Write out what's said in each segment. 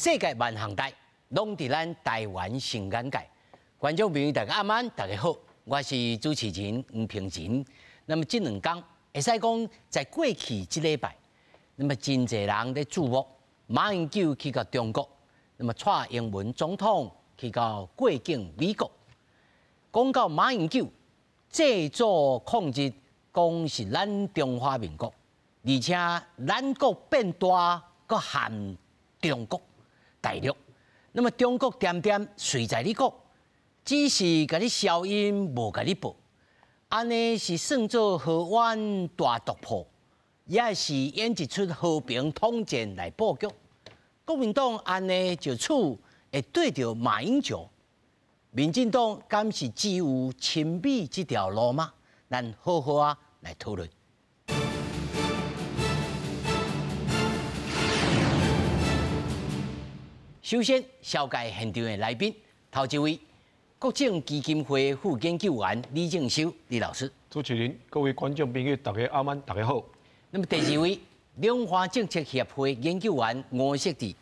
世界萬項代，攏佇咱台灣新眼界。觀眾朋友大家晚安，大家好，我是主持人黃平仁。那麼這兩天，會使講在過去這禮拜，那麼真濟人咧注目馬英九去到中國，那麼蔡英文總統去到過境美國。講到馬英九這做抗日，講是咱中華民國，而且咱國變大，閣含中國大陸。那麼中國恬恬隨在你講，只是共你消音，無共你報。按呢是算做河灣大突破，抑是演一齣和平統戰來布局。國民黨按呢就處會對著馬英九。民進黨敢是只有親美這條路嗎？咱好好仔來討論。首先，紹介現場的來賓，頭一位，國政基金會副研究員李正修李老師。主持人、各位觀眾朋友，大家晚安，大家好。那麼第二位，兩岸政策協會研究員吳錫志。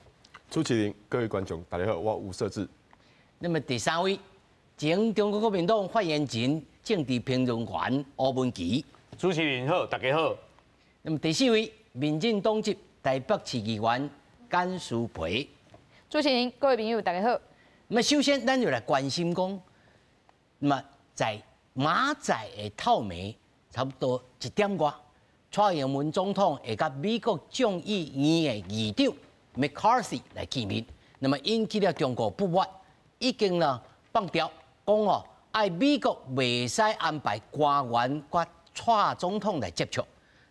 主持人、各位觀眾，大家好，我吳錫志。那麼第三位，前中國國民黨發言人、政治評論員吳文祺。主持人好，大家好。那麼第四位，民進黨籍台北市議員簡舒培。主持人、各位朋友，大家好。那麼首先，咱就來關心講，那麼在明仔載的透暝，差不多一點外，蔡英文總統會佮美國眾議院的議長 McCarthy 來見面，那麼引起了中國不滿。已經呢放調講哦，愛美國袂使安排官員佮蔡總統來接觸。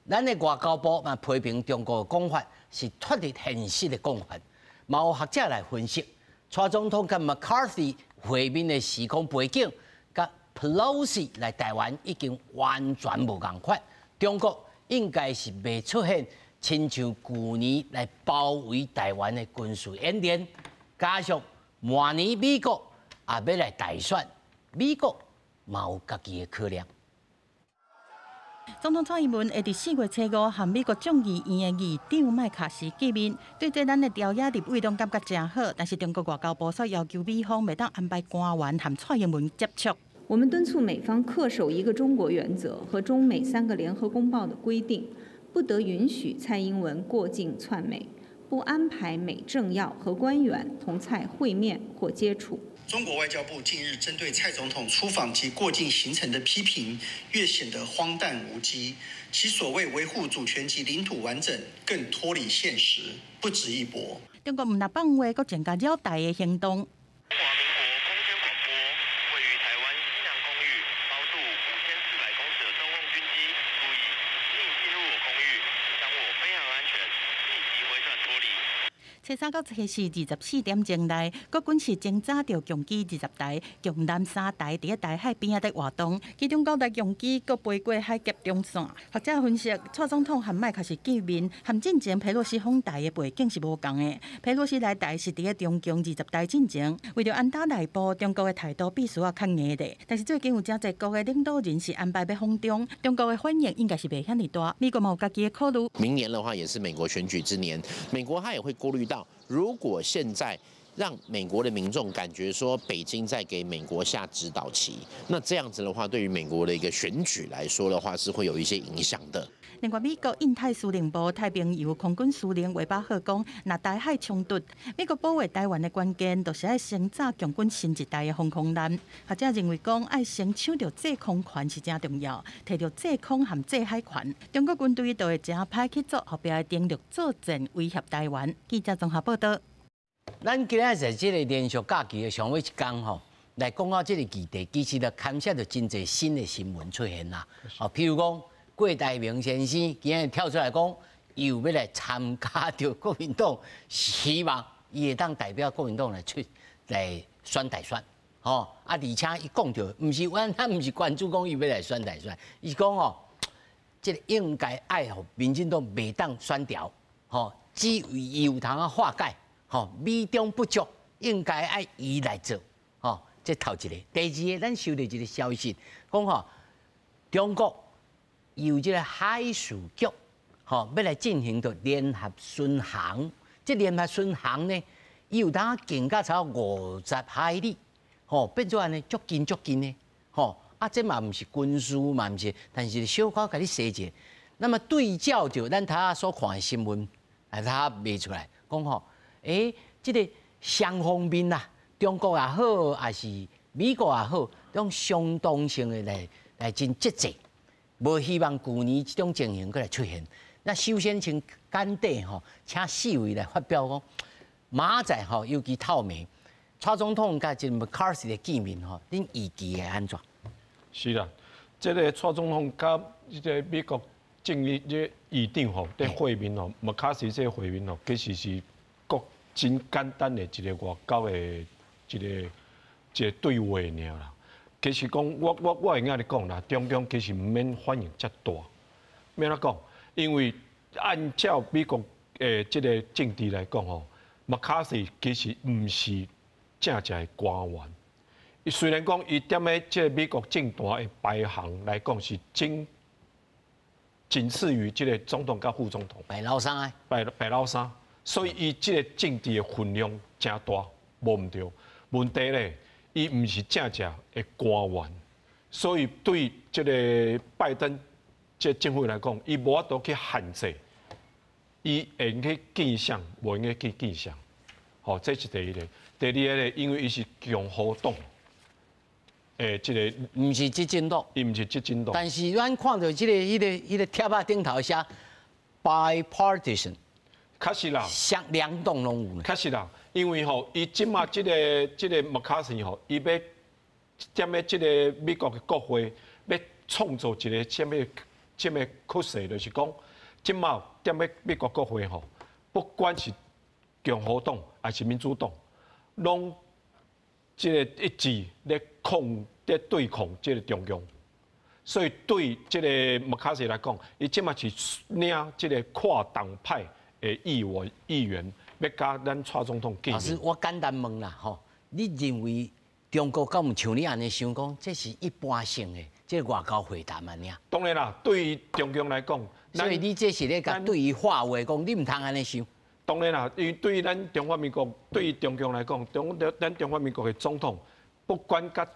咱的外交部嘛批評中國的講法是脫離現實的講法。嘛有學者來分析，蔡總統佮 McCarthy 會面的時空背景，佮 Pelosi 來台灣已經完全無仝款。中國應該是袂出現親像舊年來包圍台灣的軍事演練，加上明年美國也欲來大選，美國嘛有家己的考量。總統蔡英文會佇4月初5和美國眾議院的議長麥卡錫見面，對這咱的朝野立委攏感覺誠好，但是中國外交部卻要求美方袂當安排官員和蔡英文接觸。我們敦促美方恪守一個中國原則和中美三個聯合公報的規定，不得允許蔡英文過境竄美，不安排美政要和官員同蔡會面或接觸。中國外交部近日針對蔡總統出訪及過境行程的批評，越顯得荒誕無稽。其所謂維護主權及領土完整，更脫離現實，不值一駁。中國毋但放話，閣增加擾台的行動。中華民國空軍廣播，位於台灣西南空域，高度5400公尺的中共軍機，注意，請你進入我空域，影響我飛航安全，立即回轉脫離。初三到初四24點鐘內，國軍是偵查著共機20台、共艦3台佇咧台海邊仔佇活動，其中9台共機閣飛過海峽中線。學者分析，蔡總統和麥卡錫見面，和進前佩洛西訪台的背景是無仝的。佩洛西來台是佇咧中共20大進前，為著安打內部，中國的態度必須要較硬咧。但是最近有誠濟國的領導人是安排欲訪中，中國的反應應該是袂遐爾大。美國嘛有家己的考慮。明年的話也是美國選舉之年，美國他也會顧慮到。如果現在讓美國的民眾感覺說北京在給美國下指導棋，那這樣子的話，對於美國的一個選舉來說的話，是會有一些影響的。另外，美國印太司令部太平洋空軍司令韋巴赫講，若台海衝突，美國保衛台灣的關鍵，就是愛先炸共軍新一代的防空艦。學者認為講，愛先搶著制空權是誠重要，提著制空和制海權，中國軍隊就會誠歹去做後壁的登陸作戰，威脅台灣。記者綜合報道。咱今仔在這個連續假期的上尾一工吼，來講到這個議題，其實就牽涉著真濟新的新聞出現啦。哦，譬如講郭台銘先生今日跳出來講，伊有欲來參加著國民黨，希望伊會當代表國民黨來出來選大選。吼啊，而且伊講著，毋是阮，咱毋是關注講伊欲來選大選，伊講吼，這個應該愛予民進黨袂當選掉，吼，只為伊有通仔化解。吼，美中不足，應該愛伊來做，吼，這頭一個。第二個，咱收著一個消息，講吼，中國由這個海事局，吼，欲來進行著聯合巡航。這聯合巡航呢，伊有當近甲差不多50海里，吼，變做按呢足近足近的，吼，啊，這嘛毋是軍事嘛毋是，但是小可共你說者。那麼對照著咱頭仔所看的新聞，啊，他賣出來講吼，這个雙方面啦，中國也好，還是美國也好，攏相當性的來真節制，無希望舊年這種情形閣來出現。那首先先簡短吼，請四位來發表講，明仔載吼，尤其透暝，蔡總統佮這個麥卡錫的見面吼，恁預期會按怎？是啦，這个蔡總統佮這個美國眾議這議長吼，佇會面吼，麥卡錫這個會面吼，其實是國真簡單的一個外交的一個對話爾啦。其實講，我會按呢講啦，中共其實毋免反應遮大，欲按怎講？因為按照美國的這个政治來講吼，麥卡錫其實毋是正正的官員。伊雖然講伊踮咧這个美國政壇的排行來講是僅僅次於這个總統佮副總統，排老三的，排老三，所以伊這个政治的分量誠大，無毋對。問題咧，伊毋是正正的官員，所以對這个拜登這政府來講，伊無法度去限制，伊會用去見誰，無用去見誰。吼，這是第一个。第二个咧，因為伊是共和黨，這个毋是執政黨，伊毋是執政黨。但是咱看著這个、彼个、彼个帖仔頂頭寫 bipartisan，確實啦，雙兩黨攏有。確實啦，因為吼，伊這馬這个麥卡錫吼，伊欲踮咧這个美國的國會，欲創造一个啥物啥物趨勢，就是講，這馬踮咧美國國會吼，不管是共和黨還是民主黨，攏這个一致咧抗咧對抗這个中共，所以對這个麥卡錫來講，伊這馬是領這个跨黨派的議員，欲佮咱蔡總統見面。老師，我簡單問啦，吼，你認為中國敢有像你按呢想講，這是一般性的這个外交會談按呢？當然啦，對於中共來講，所以你這是咧共對伊話話講，你毋通按呢想。當然啦，因為對於咱中華民國，對於中共來講，咱中華民國的總統，不管佮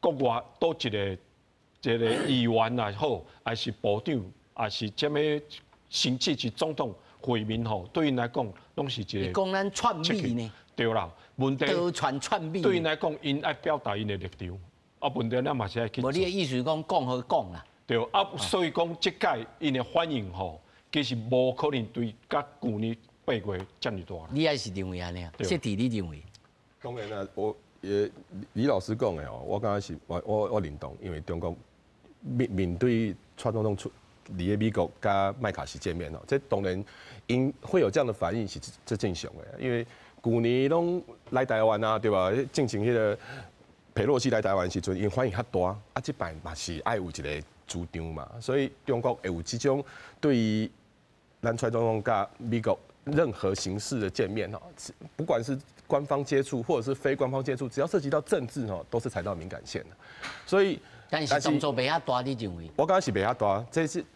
國外佗一个議員也好，還是部長，還是啥物，甚至是總統會面吼，對𪜶來講，攏是一个。講咱竄美呢？對啦，問題。多傳竄美。對𪜶來講，𪜶愛表達𪜶的立場，啊，問題咱嘛是愛去。無，你的意思講講好講啦。對啊，所以講這擺𪜶的反應吼，其實無可能對佮舊年8月遮爾大。你也是認為按呢？這佇你認為？當然啦，我也李老師講的哦，我感覺是我認同，因為中國面對蔡總統出佇咧美國佮麥卡錫見面哦，這當然𪜶會有這樣的反應是這正常的，因為舊年攏來台灣啊，對吧？進前彼个佩洛西來台灣時陣，𪜶反應較大，啊，這擺嘛是愛有一个主張嘛，所以中國會有這種對於咱蔡總統佮美國任何形式的見面哦，不管是官方接觸或者是非官方接觸，只要涉及到政治哦，都是踩到敏感線的。所以，但是動作袂遐大，你認為？我感覺是袂遐大，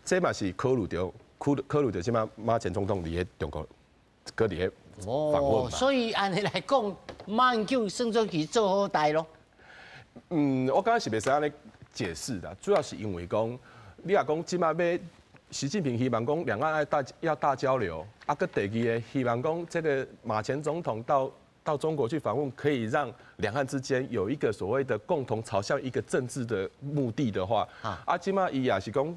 這嘛是考慮著考慮著這馬馬前總統佇咧中國，閣佇咧訪問嘛。所以按呢來講，馬英九算做去做好代囉。嗯，我感覺是袂使按呢解釋的，主要是因為講，你若講這馬欲習近平希望講兩岸愛大要大交流，啊，閣第二个希望講這个馬前總統到中國去訪問，可以讓兩岸之間有一個所謂的共同朝向一個政治的目的的話，啊，這馬伊也是講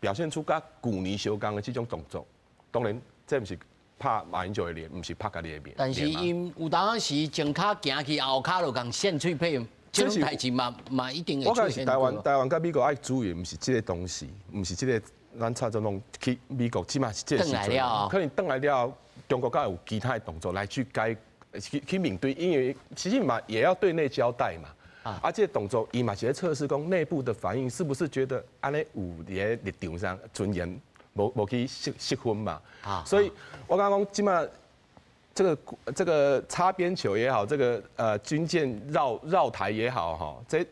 表現出佮舊年相仝的這種動作，當然這毋是拍馬英九的臉，毋是拍家己的面。但是𪜶有當時前跤行去，後跤就共扇喙皮，這種代誌嘛一定會出現。我感覺是台灣佮美國愛注意，毋是這个東西，毋是這个咱蔡總統去美國，這馬是這個時陣，可能轉來了後，中國閣有其他的動作來去改去面對，因為其實嘛也要對內交代嘛。啊，這个動作伊嘛是咧測試講內部的反應是不是覺得按呢有佇咧立場上尊嚴無去失分嘛。所以我感覺講這馬這個擦邊球也好，這個軍艦繞台也好，哈，這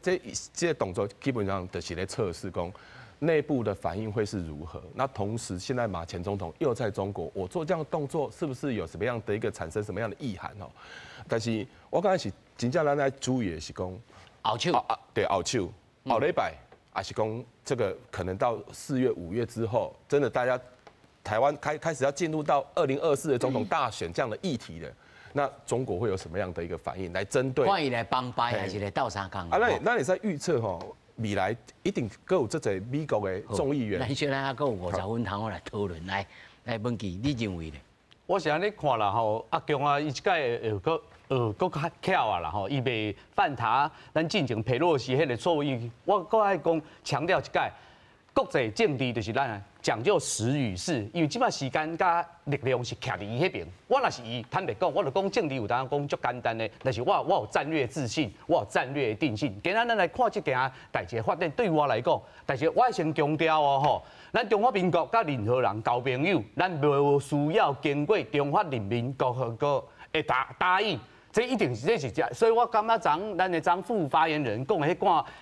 個動作基本上就是咧測試講内部的反应会是如何？那同时，现在马前总统又在中国，我做这样的动作是不是有什么样的一个产生什么样的意涵哦？但是我感觉是真正咱来注意的是讲后手啊，对，后手后礼拜，还是讲这个可能到4月5月之后，真的大家台湾开始要进入到2024的总统大选这样的议题了。那中国会有什么样的一个反应来针对？看伊来帮掰还是来斗相共？啊，那你在预测吼，未来一定阁有这济美国的众议员。咱小咱还阁有50分通来讨论，来来文记，你认为呢？我是按呢看啦吼，阿强啊，伊这摆会阁阁较巧啊啦吼，伊袂犯他咱进前佩洛西彼个错误，我阁爱讲强调一摆，国际政治就是咱讲究时与势，因为这摆时间佮力量是徛伫伊彼边。我若是伊，坦白讲，我就讲政治有当讲足简单的，但是我有战略自信，我有战略定性。今仔咱来看这件代志的发展，对我来讲，但是我先强调哦吼，咱中华民国佮任何人交朋友，咱无需要经过中华人民共和国的答应。这一定是这是这，所以我感觉昨咱的张副发言人讲的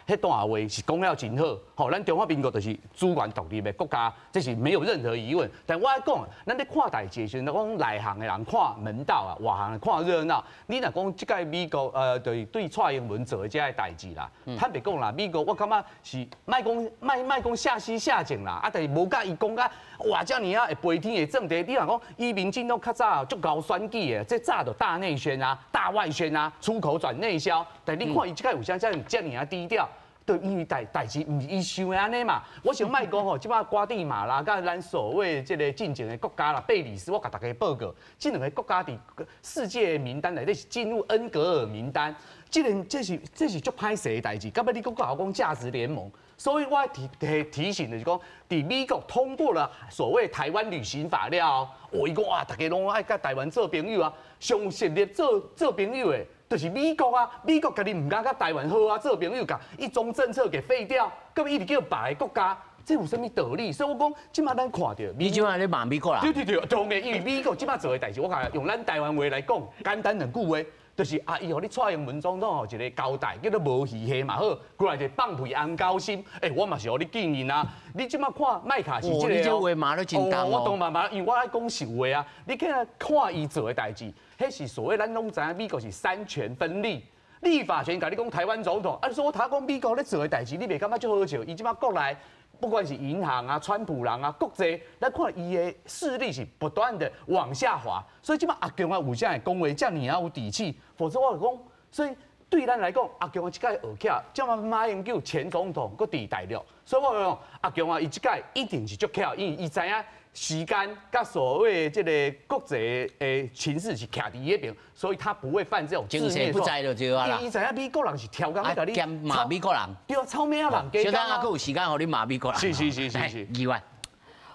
彼段话是讲了真好，吼，咱中华民国就是主权独立的国家，这是没有任何疑问。但我爱讲，咱咧看代志的时阵，讲内行的人看门道啊，外行的看热闹。你若讲这届美国就是对蔡英文做的这个代志啦，坦白讲啦，美国我感觉是莫讲莫莫讲下死下情啦，啊，但是无佮伊讲甲哇遮尔啊会飞天会钻地。你若讲伊民进党较早足𠢕选举的，这早就大内宣啊。大外宣啊，出口转内销，但你看伊这摆为啥遮遮尔啊低调？对，因为代志毋是伊想的按呢嘛。我想莫讲吼，这摆瓜地马拉佮咱所谓这个进前的国家啦，贝里斯，我共大家报告，这两个国家伫世界名单内底是进入恩格尔名单，这个这是足歹势的代志。到尾你阁共我讲价值联盟，所以我提醒就是讲，伫美国通过了所谓台湾旅行法了后，哦，伊讲哇，大家拢爱佮台湾做朋友啊，上适合做朋友的，就是美国啊，美国家己毋敢佮台湾好啊做朋友，共一中政策给废掉，阁一直叫别个国家，这有啥物道理？所以我讲，这摆咱看著，你这摆咧骂美国人？对对对，当然，因为美国这摆做的代志，我共用咱台湾话来讲，简单两句话，就是啊，伊予你蔡英文总统予一个交代，叫做无鱼虾嘛好，过来一个放屁红狗心，欸，我嘛是予你建议啊。你这摆看麦卡锡这个，你这话骂得真重哦。我当然骂，因为我爱讲实话啊。你看看伊做的代志，彼是所谓咱拢知影，美国是三权分立，立法权共你讲台湾总统，啊，说我头讲美国咧做的代志，你袂感觉足好笑？伊这摆国内，不管是银行啊、川普人啊、国际，咱看伊的势力是不断的往下滑，所以这摆阿强啊，有啥会讲话遮尔啊有底气？否则我就讲，所以对咱来讲，阿强啊这届学巧，这摆马英九前总统阁伫大陆，所以我讲阿强啊，伊这届一定是足巧，因为伊知影时间佮所谓这个国际的情势是徛伫伊彼边，所以他不会犯这种情势不在就对啊啦。伊知影美国人是超工欲共你兼骂美国人，对啊，臭尾仔人。小等下阁有时间予你骂美国人。是是是是是。议员，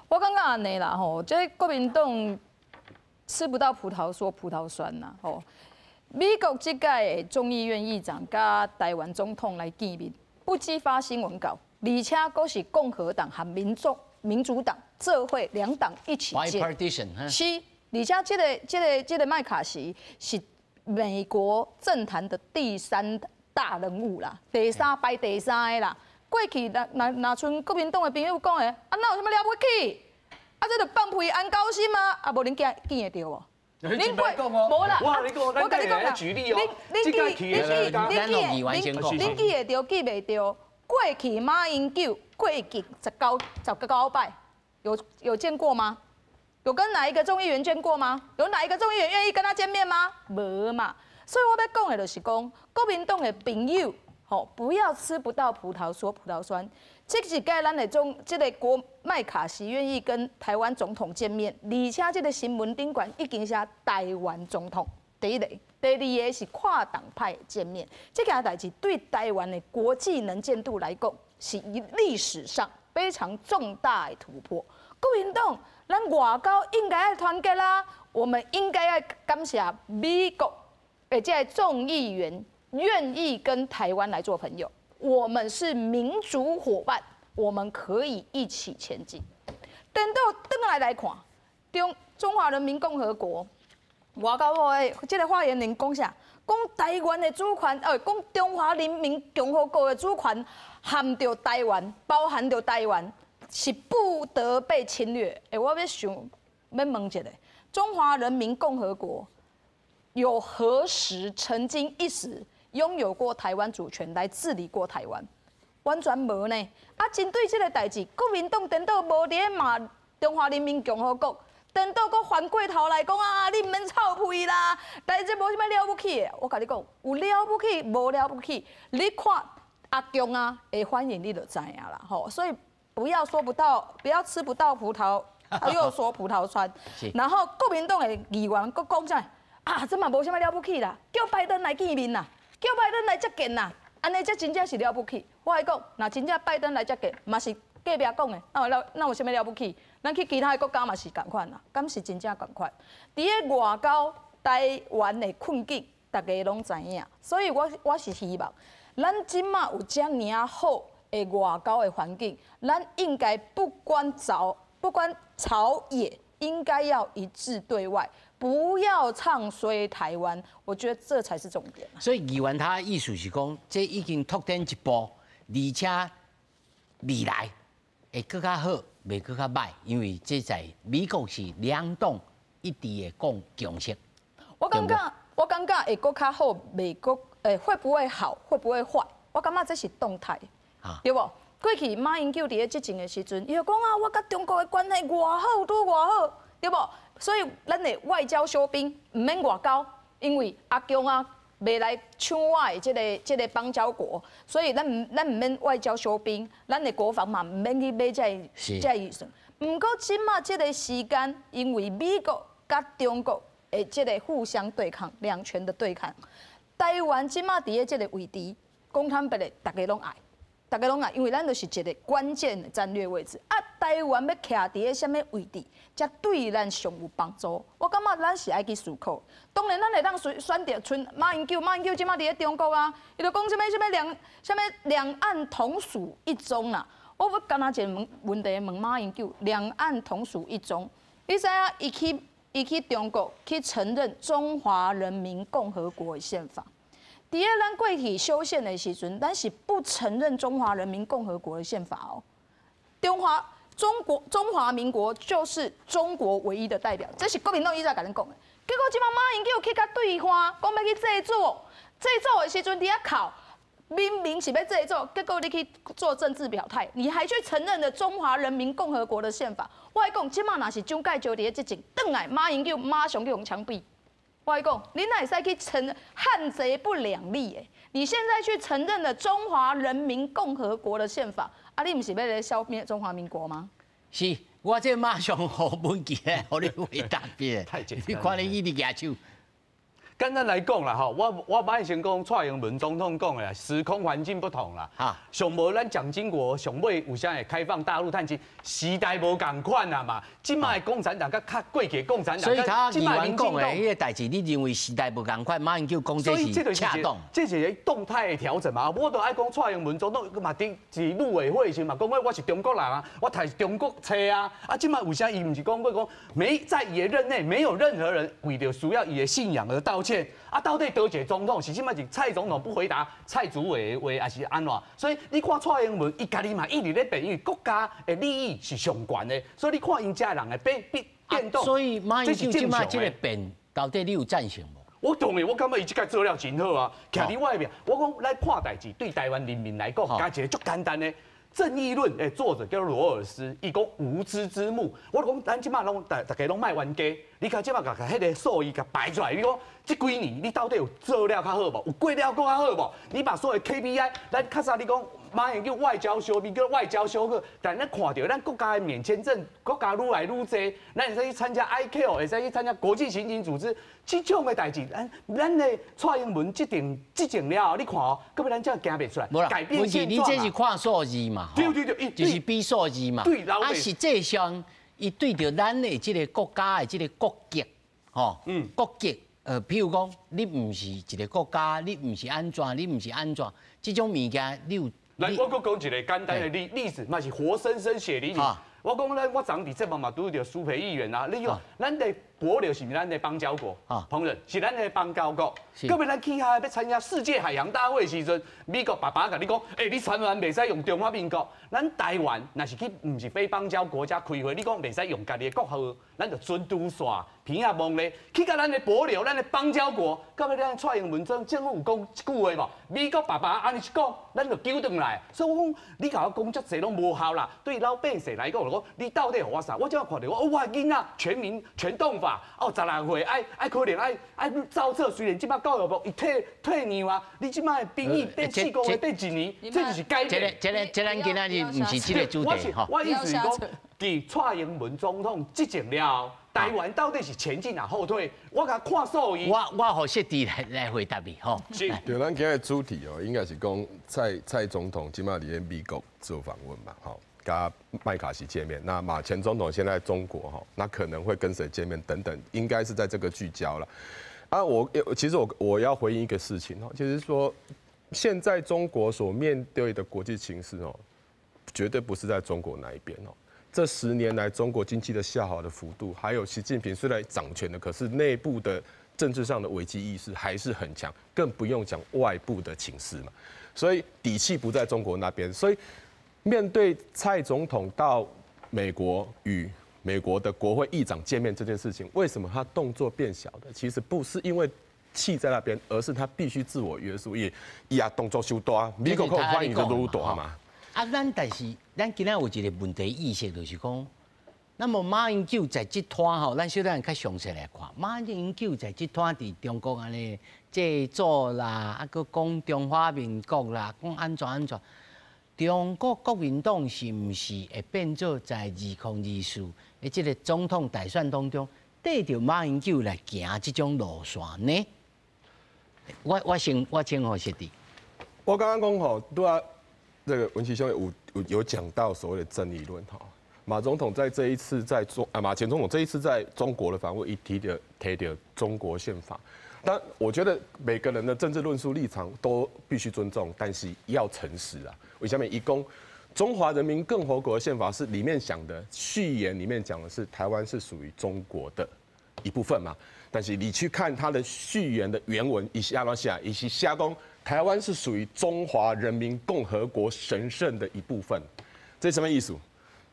我感觉按呢啦吼，这国民党吃不到葡萄说葡萄酸呐吼。美国这届的众议院议长佮台湾总统来见面，不只发新闻稿，而且阁是共和党和民主党这会两党一起见。是，而且这个麦卡锡是美国政坛的第三大人物啦，第三排第三个啦。过去若像国民党的朋友讲的，啊，哪有啥物了不起？啊，这就放屁安狗心啊！啊，无恁见见会著无？恁过无啦？我共你讲啦，举例哦，恁记恁记恁记恁记会著记袂著？过去马英九过境19、19摆，有见过吗？有跟哪一个众议员见过吗？有哪一个众议员愿意跟他见面吗？无嘛。所以我欲讲的就是讲，国民党的朋友，吼，不要吃不到葡萄说葡萄酸。这一届咱的中这个国麦卡锡愿意跟台湾总统见面，而且这个新闻顶悬已经写台湾总统。第一个，第二个是跨党派见面，这件代志对台湾的国际能见度来讲，是以历史上非常重大的突破。国民党，咱外交应该爱团结啦，我们应该爱感谢美国的这个众议员愿意跟台湾来做朋友，我们是民主伙伴，我们可以一起前进。等到转来来看，中华人民共和国外交部的这个发言人讲啥？讲台湾的主权，讲中华人民共和国的主权，含著台灣，包含著台灣，是不得被侵略。欸，我欲想，欲問一下，中華人民共和國有何時曾經一時擁有過台灣主權來治理過台灣？完全無呢。啊，針對這個代誌，國民黨顛倒無佇咧罵中華人民共和國，顛倒閣反過頭來講啊，你毋免臭屁啦，但是這無啥物了不起的。我共你講，有了不起，無了不起，你看阿共啊的反應，你就知影啦。吼，所以不要說不到，不要吃不到葡萄，又說葡萄酸。然後國民黨的議員閣講啥？啊，這嘛無啥物了不起啦，叫拜登來見面啦，叫拜登來接見啦，按呢才真正是了不起。我來講，若真正拜登來接見，嘛是隔壁講的，那有啥物了不起？咱去其他的國家嘛是仝款啦，敢是真正仝款？佇咧外交台灣的困境，大家攏知影，所以我是希望，咱這馬有遮爾好的外交的環境，咱應該不管朝野，應該要一致對外，不要唱衰台灣。我覺得這才是重點。所以議員他意思是講，這已經拓展一步，而且未來會閣較好，袂閣較歹，因為這在美國是兩黨一致的講共識。我感覺會閣較好，袂閣會不會好，會不會壞？我感覺這是動態，對無？過去馬英九佇咧執政的時陣，伊就講啊，我佮中國的關係偌好，拄偌好，對無？所以咱的外交小兵毋免外交，因為阿共啊袂來搶我的這個邦交國，所以咱毋免外交小兵，咱的國防嘛毋免去買這個預算。毋過這馬這個時間，因為美國佮中國的這個互相對抗、兩權的對抗，台灣這馬佇咧這個位置，講坦白的，大家攏愛。大家攏愛，因為咱就是一個關鍵的戰略位置。啊，台灣欲徛佇咧啥物位置，才對咱上有幫助。我感覺咱是愛去思考。當然，咱會當選擇賰馬英九，馬英九這馬佇咧中國啊，伊就講啥物啥物兩岸同屬一中啦。我欲干焦一個問問題問馬英九，兩岸同屬一中，你知影伊去中國去承認中華人民共和國的憲法。佇咧咱過去修憲的時陣，咱是不承認中華人民共和國的憲法哦。中華民國就是中國唯一的代表，這是國民黨以前共咱講的。結果這馬馬英九去共對岸，講欲去祭祖，祭祖的時陣佇遐哭，明明是欲祭祖，結果你去做政治表態，你還去承認了中華人民共和國的憲法。我來講，這馬若是蔣介石佇咧執政，轉來馬英九馬上去予槍斃。我講，你哪會使去承認漢賊不兩立？欸，你現在去承認了中華人民共和國的憲法，啊，你毋是欲來消滅中華民國嗎？是，我這馬上予文傑來予你回答別。太簡單。你看你一直舉手。簡單來講啦，吼，我擺先講蔡英文總統講的，時空環境不同啦。上無咱蔣經國上尾有啥會開放大陸探親，時代無仝款啦嘛。這馬的共產黨佮較過去共產黨，所以他議員講的彼個代誌，你認為時代無仝款？馬英九講這是恰當，這是一個動態的調整嘛。我都愛講蔡英文總統嘛，佇是陸委會時嘛，講過我是中國人啊，我讀中國冊啊。啊，這馬為啥伊毋是講過講沒在伊的任內，沒有任何人為著需要伊的信仰而道歉？啊，到底佗一個總統是這馬是蔡總統不回答蔡主委的話，還是按怎？所以你看蔡英文，伊家己嘛一直咧變，因為國家的利益是上懸的，所以你看𪜶遮的人的變動。所以馬英九這馬這個變，到底你有贊成無？我當然，我感覺伊這屆做了真好啊！徛佇我的邊，我講咱看代誌，對台灣人民來講，加一個足簡單的。正義論，作者叫羅爾斯，伊講無知之幕。我講咱這馬攏大家攏莫冤家，你看這馬共彼個數字共擺出來，你講這幾年你到底有做了較好無？有過了閣較好無？你把所有 KPI，咱較早你講馬英九外交小兵叫外交小哥，但咱看著咱國家的免簽證，國家愈來愈濟，咱會使去參加 ICAO，會使去參加國際刑警組織，這種的代誌，咱的蔡英文執政了後，你看哦，閣欲咱這樣行袂出來，改變現狀。你這是看數字嘛？對對對，就是比數字嘛。對，啊，實際上，伊對著咱的這個國家的這個國籍，吼，國籍，譬如講，你毋是一個國家，你毋是按怎，你毋是按怎，這種物件，你有。來，我閣講一個簡單的例子，嘛是活生生血淋淋。我講咱我昨昏佇節目嘛拄著蘇培議員啊，你講咱的帛琉是毋是咱的邦交國？彭仁是咱的邦交國。閣尾咱去遐欲參加世界海洋大會的時陣，美國爸爸共你講，欸，你台灣袂使用中華民國，咱台灣若是去毋是非邦交國家開會，你講袂使用家己的國號，咱就船拄煞鼻仔摸咧，去到咱的帛琉，咱的邦交國，到尾咱蔡英文政府有講一句話無？美國爸爸按呢一講，咱就糾轉來。所以我講，你共我講遮濟攏無效啦。對老百姓來講，就講你到底予我啥？我這擺看著我，我的囡仔全民全動法，哦，16歲愛愛可能愛愛造冊，雖然這擺教育部伊退退讓啊，你這擺兵役變4個月變一年，這就是改變。這個咱今仔日毋是這個主題吼。我意思是講，佇蔡英文總統執政了後，台灣到底是前進抑後退？我共看數字。我予設置來回答你吼。是。對，咱今日主題哦，應該是講蔡總統這擺佇咧美國做訪問嘛，吼，佮麥卡錫見面。那馬前總統現在在中國哈，那可能會跟誰見面等等，應該是在這個聚焦了。啊，我其實我要回應一個事情哦，就是說現在中國所面對的國際情勢哦，絕對不是在中國那一邊哦。這10年來，中國經濟的下滑的幅度，還有習近平雖然掌權的，可是內部的政治上的危機意識還是很強，更不用講外部的情勢嘛。所以底氣不在中國那邊。所以面對蔡總統到美國與美國的國會議長見面這件事情，為什麼他動作變小的？其實不是因為氣在那邊，而是他必須自我約束，伊也動作傷大，美國可能反應就愈大嘛。啊，咱但是咱今仔有一個問題意識，就是講，那麼馬英九在這攤吼，咱小等較詳細來看，馬英九在這攤佇中國按呢祭祖啦，啊，閣講中華民國啦，講按怎按怎，中國國民黨是毋是會變做在2024的這個總統大選當中，綴著馬英九來行這種路線呢？我先予設置。我剛剛講吼，對啊。這個文琦兄有講到所謂的正義論哈，馬總統在這一次在中啊馬前總統這一次在中國的訪問，伊提著中國憲法，但我覺得每個人的政治論述立場都必須尊重，但是要誠實啊。為什麼？伊講中華人民共和國的憲法是裡面講的序言裡面講的是台灣是屬於中國的一部分嘛？但是你去看他的序言的原文，伊是按怎寫，伊是寫講台灣是屬於中華人民共和國神聖的一部分，這什麼意思？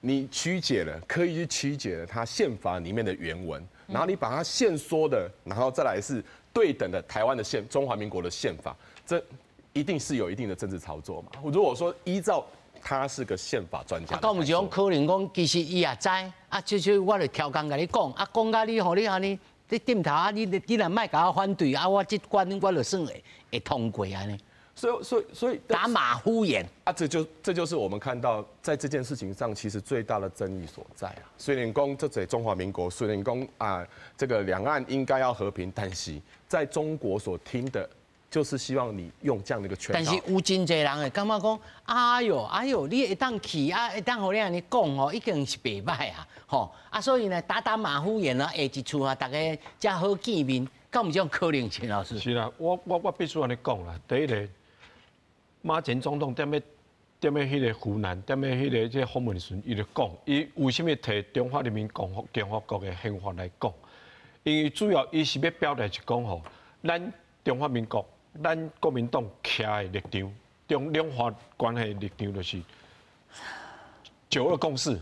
你曲解了，刻意去曲解了他憲法裡面的原文，然後你把它限縮的，然後再來是對等的台灣的憲中華民國的憲法，這一定是有一定的政治操作嘛？如果說依照他是個憲法專家，敢有這種可能講，其實伊也知，啊，這我就刁工共你講，啊，講甲你予你按呢，你點頭啊，你若莫共我反對啊，我這關我就算會通過按呢。所以打馬虎眼啊，這就是我們看到在這件事情上，其實最大的爭議所在啊。雖然講這這中華民國，雖然講啊，這個兩岸應該要和平，但是在中國所聽的，就是希望你用這樣的一個圈套。但是有真濟人會感覺講，哎喲哎喲，你會當去啊，會當予你按呢講吼，已經是袂䆀啊，吼啊，所以呢，打打馬虎眼啊，下一次啊，大家才好見面，敢有這種可能性？老師。是啦，我必須按呢講啦，第一個，馬前總統踮咧彼個湖南，踮咧彼個這訪問的時陣，伊就講，伊為啥物提中華人民共和國的憲法來講？因為主要伊是欲表達是講吼，咱中華民國，咱國民黨徛的立場，中兩岸關係的立場就是九二共識，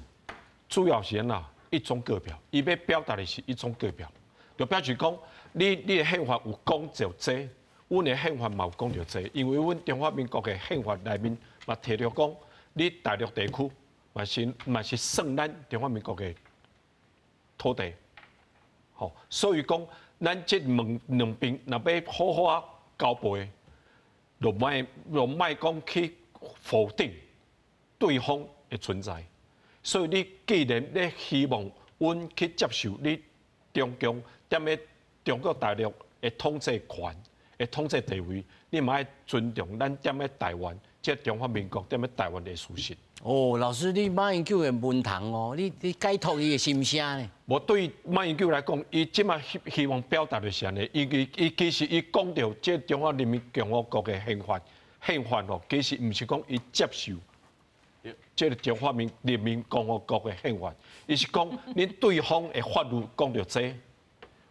主要是按怎一中各表，伊欲表達的是一中各表，就表示講你的憲法有講著這，阮的憲法嘛有講著這，因為阮中華民國的憲法內面嘛提著講，你大陸地區嘛是算咱中華民國的土地，吼，所以講咱這兩邊若欲好好仔交背，就莫講去否定對方的存在。所以你既然你希望阮去接受你中共踮咧中國大陸的統治權、的統治地位，你嘛愛尊重咱踮咧台灣，這中華民國踮咧台灣的事實。哦，老師，你馬英九的文童哦，你解讀伊的心聲呢？無對馬英九來講，伊這擺希望表達的是按呢，伊伊其實伊講著這中華人民共和國的憲法，憲法哦，其實毋是講伊接受。這个中華人民共和國的憲法，伊是講恁對方的法律講著這，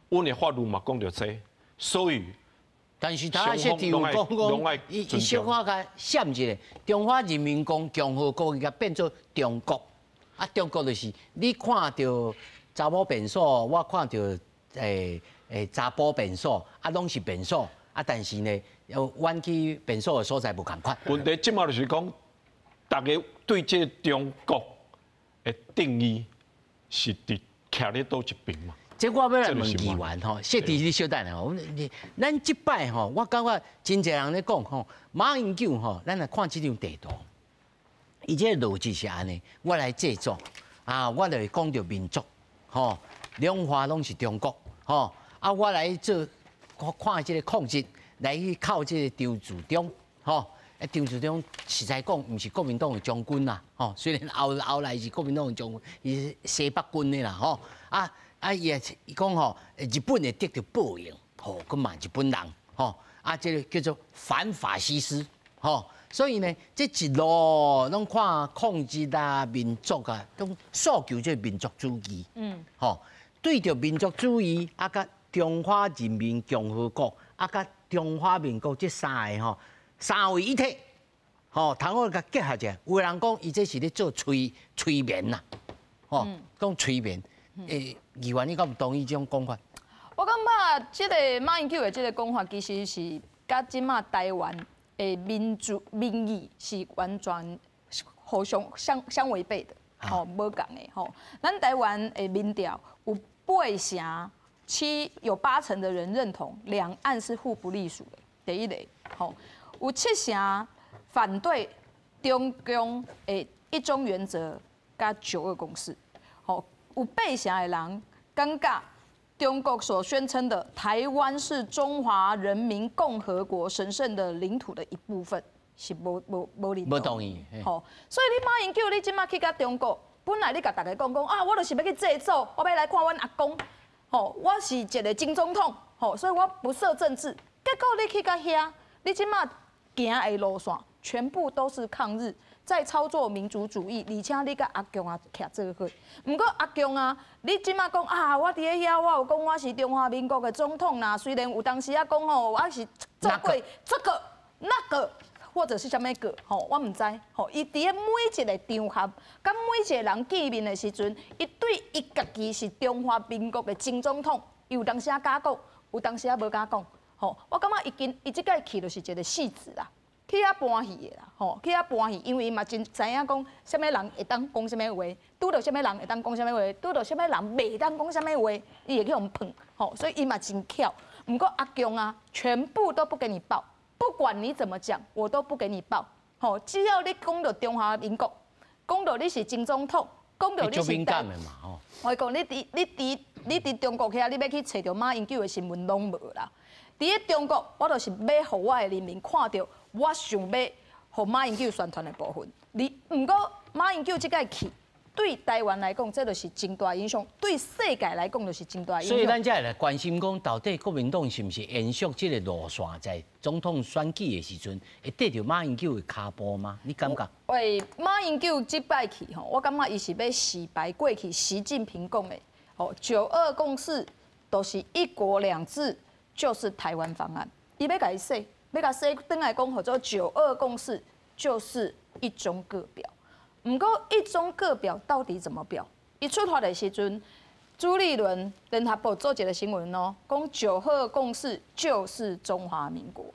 阮的法律嘛講著這，所以，但是他設定有講講，伊小可共閃一下，中華人民共和國伊共變做中國，啊，中國就是你看著查某便所，我看著查埔便所，啊，攏是便所，啊，但是呢，阮去便所的所在無仝款。問題這馬就是講，大家對這個中國的定義是佇徛咧佗一邊嘛？這我欲來問議員吼，設置你小等下吼，咱這擺吼，我感覺真濟人咧講吼，馬英九吼，咱來看這張地圖，伊這個邏輯是按呢，我來祭祖啊，我就會講著民族，吼，兩岸攏是中國，吼，啊，我來做看這個抗日，來去靠這個張治中，吼，啊，張治中實在講，毋是國民黨的將軍啦，吼，雖然後後來是國民黨的將軍，伊是西北軍的啦，吼，啊。啊，伊也伊講吼，日本會得著報應，吼，閣罵日本人，吼，啊，這個叫做反法西斯，吼，所以呢，這一路攏看抗日啊、民族啊，攏訴求這個民族主義，吼，對著民族主義啊，佮中華人民共和國啊，佮中華民國這三个吼，三位一體，吼，通好共結合者，有的人講伊這是咧做催催眠啦，吼，講催眠。欸，議員，你敢有同意這種講法？我感覺這個馬英九的這個講法，其實是佮這馬台灣的民主民意是完全互相相違背的，吼，無仝的吼。咱台灣的民調有8成7，有8成的人認同兩岸是互不隸屬的。第一個，吼，有7成反對中共的一中原則佮九二共識，吼。有8成的人感覺中國所宣稱的台灣是中華人民共和國神聖的領土的一部分，是無無無認同。無同意。吼，所以你馬英九，你這馬去共中國，本來你共大家講講啊，我就是欲去祭祖，我欲來看阮阿公，吼，我是一個前總統，吼，所以我不涉政治。結果你去到遐，你這馬行的路線全部都是抗日。在操作民族主義，而且你佮阿共也徛做伙。毋過阿共啊，你這馬講啊，我佇咧遐，我有講我是中華民國的總統啦。雖然有當時啊講吼，我是做過這個、那個，或者是啥物個吼，我毋知吼。伊佇咧每一個場合，佮每一個人見面的時陣，伊對伊家己是中華民國的前總統，伊有當時啊敢講，有當時啊無敢講。吼，我感覺伊今伊這擺去就是一個戲子啦。去遐搬戲的啦，吼，去遐搬戲，因為伊嘛真知影講，啥物人會當講啥物話，拄著啥物人會當講啥物話，拄著啥物人袂當講啥物話，伊會去予碰，吼，所以伊嘛真巧。毋過阿共啊，全部都不給你報，不管你怎麼講，我都不給你報，吼，只要你講著中華民國，講著你是前總統，講著你是敏感的嘛，吼。我講你佇你佇你佇中國遐，你欲去揣著馬英九的新聞攏無啦。佇咧中國，我就是欲予我的人民看著。我想欲予馬英九宣傳的部分，你毋過馬英九這擺去，對台灣來講，這就是真大影響；對世界來講，就是真大影響。所以咱才會來關心講，到底國民黨是毋是延續這個路線，在總統選舉的時陣，會綴著馬英九的跤步嗎？你感覺？喂，馬英九這擺去吼，我感覺伊是欲洗白過去習近平講的，吼，九二共識都是一國兩制，就是台灣方案，伊欲共伊洗。欲共洗轉來講，號做九二共識就是一中各表。毋過一中各表到底怎麼表？伊出發的時陣，朱立倫聯合報做一個新聞哦，講九二共識就是中華民國。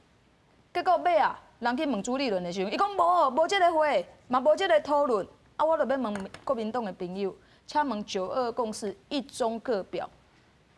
結果尾啊，人去問朱立倫的時陣，伊講無無這個會，嘛無這個討論。啊，我就欲問國民黨的朋友，請問九二共識一中各表，